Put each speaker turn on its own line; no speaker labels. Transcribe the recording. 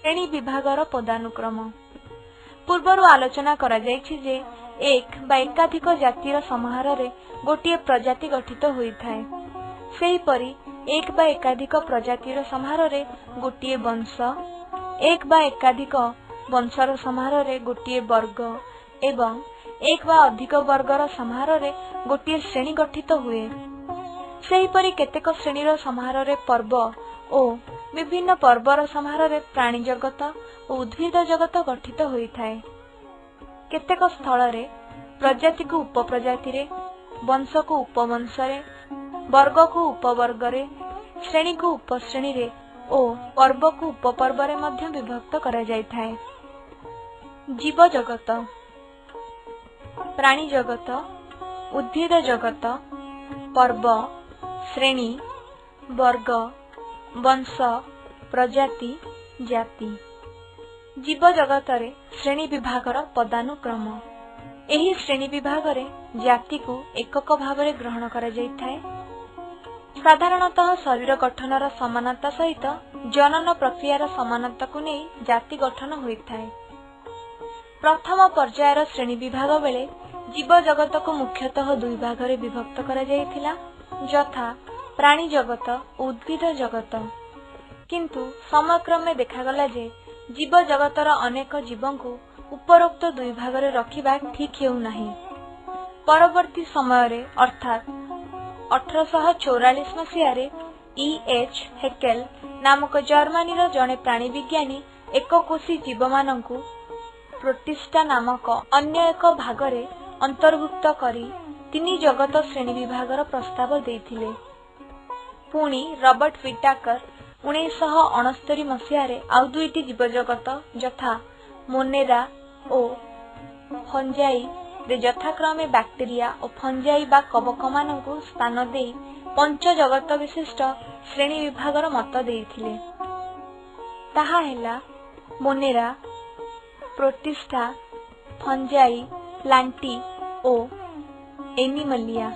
ଶ୍ରେଣୀ ବିଭାଗର ପଦାନୁକ୍ରମ। ପୂର୍ବରୁ ଆଲୋଚନା କରାଯାଇଛି ଯେ ଏକ ବା ଏକାଧିକ ଜାତିର ସମାହାରରେ ଗୋଟିଏ ପ୍ରଜାତି ଗଠିତ ହୋଇଥାଏ। ସେହିପରି ଏକ ବା ଏକାଧିକ ପ୍ରଜାତିର ସମାହାରରେ ଗୋଟିଏ ବଂଶ, ଏକ ବା ଏକାଧିକ ବଂଶର ସମାହାରରେ ଗୋଟିଏ ବର୍ଗ ଏବଂ ଏକ ବା ଅଧିକ ବର୍ଗର ସମାହାରରେ ଗୋଟିଏ ଶ୍ରେଣୀ ଗଠିତ ହୁଏ। ସେହିପରି କେତେକ ଶ୍ରେଣୀର ସମାହାରରେ ପର୍ବ ଓ ବିଭିନ୍ନ ପର୍ବର ସମାହାରରେ ପ୍ରାଣୀ ଜଗତ ଓ ଉଦ୍ଭିଦ ଜଗତ ଗଠିତ ହୋଇଥାଏ। କେତେକ ସ୍ଥଳରେ ପ୍ରଜାତିକୁ ଉପପ୍ରଜାତିରେ, ବଂଶକୁ ଉପବଂଶରେ, ବର୍ଗକୁ ଉପବର୍ଗରେ, ଶ୍ରେଣୀକୁ ଉପଶ୍ରେଣୀରେ ଓ ପର୍ବକୁ ଉପପର୍ବରେ ମଧ୍ୟ ବିଭକ୍ତ କରାଯାଇଥାଏ। ଜୀବଜଗତ, ପ୍ରାଣୀ ଜଗତ, ଉଦ୍ଭିଦ ଜଗତ, ପର୍ବ, ଶ୍ରେଣୀ, ବର୍ଗ, ବଂଶ, ପ୍ରଜାତି, ଜାତି। ଜୀବଜଗତରେ ଶ୍ରେଣୀ ବିଭାଗର ପଦାନୁକ୍ରମ। ଏହି ଶ୍ରେଣୀ ବିଭାଗରେ ଜାତିକୁ ଏକକ ଭାବରେ ଗ୍ରହଣ କରାଯାଇଥାଏ। ସାଧାରଣତଃ ଶରୀର ଗଠନର ସମାନତା ସହିତ ଜନନ ପ୍ରକ୍ରିୟାର ସମାନତାକୁ ନେଇ ଜାତି ଗଠନ ହୋଇଥାଏ। ପ୍ରଥମ ପର୍ଯ୍ୟାୟର ଶ୍ରେଣୀ ବିଭାଗ ବେଳେ ଜୀବଜଗତକୁ ମୁଖ୍ୟତଃ ଦୁଇ ଭାଗରେ ବିଭକ୍ତ କରାଯାଇଥିଲା, ଯଥା ପ୍ରାଣୀ ଜଗତ ଓ ଉଦ୍ଭିଦ ଜଗତ। କିନ୍ତୁ ସମୟକ୍ରମେ ଦେଖାଗଲା ଯେ ଜୀବଜଗତର ଅନେକ ଜୀବଙ୍କୁ ଉପରୋକ୍ତ ଦୁଇ ଭାଗରେ ରଖିବା ଠିକ୍ ହେଉନାହିଁ। ପରବର୍ତ୍ତୀ ସମୟରେ ଅର୍ଥାତ୍ 1844 ମସିହାରେ ଇ ଏଚ୍ ହେକେଲ ନାମକ ଜର୍ମାନୀର ଜଣେ ପ୍ରାଣୀବିଜ୍ଞାନୀ ଏକକୋଷୀ ଜୀବମାନଙ୍କୁ ପ୍ରୋଟିଷ୍ଟା ନାମକ ଅନ୍ୟ ଏକ ଭାଗରେ ଅନ୍ତର୍ଭୁକ୍ତ କରି ତିନି ଜଗତ ଶ୍ରେଣୀ ବିଭାଗର ପ୍ରସ୍ତାବ ଦେଇଥିଲେ। ପୁଣି ରବର୍ଟ ହ୍ୱିଟାକର 1969 ମସିହାରେ ଆଉ ଦୁଇଟି ଜୀବଜଗତ ଯଥା ମୋନେରା ଓ ଫଞ୍ଜାଇ ରେ ଯଥାକ୍ରମେ ବ୍ୟାକ୍ଟେରିଆ ଓ ଫଞ୍ଜାଇ ବା କବକମାନଙ୍କୁ ସ୍ଥାନ ଦେଇ ପଞ୍ଚଜଗତ ବିଶିଷ୍ଟ ଶ୍ରେଣୀ ବିଭାଗର ମତ ଦେଇଥିଲେ। ତାହା ହେଲା ମୋନେରା, ପ୍ରୋଟିଷ୍ଟା, ଫଞ୍ଜାଇ, ପ୍ଲାଣ୍ଟି ଓ ଏନିମଲିଆ।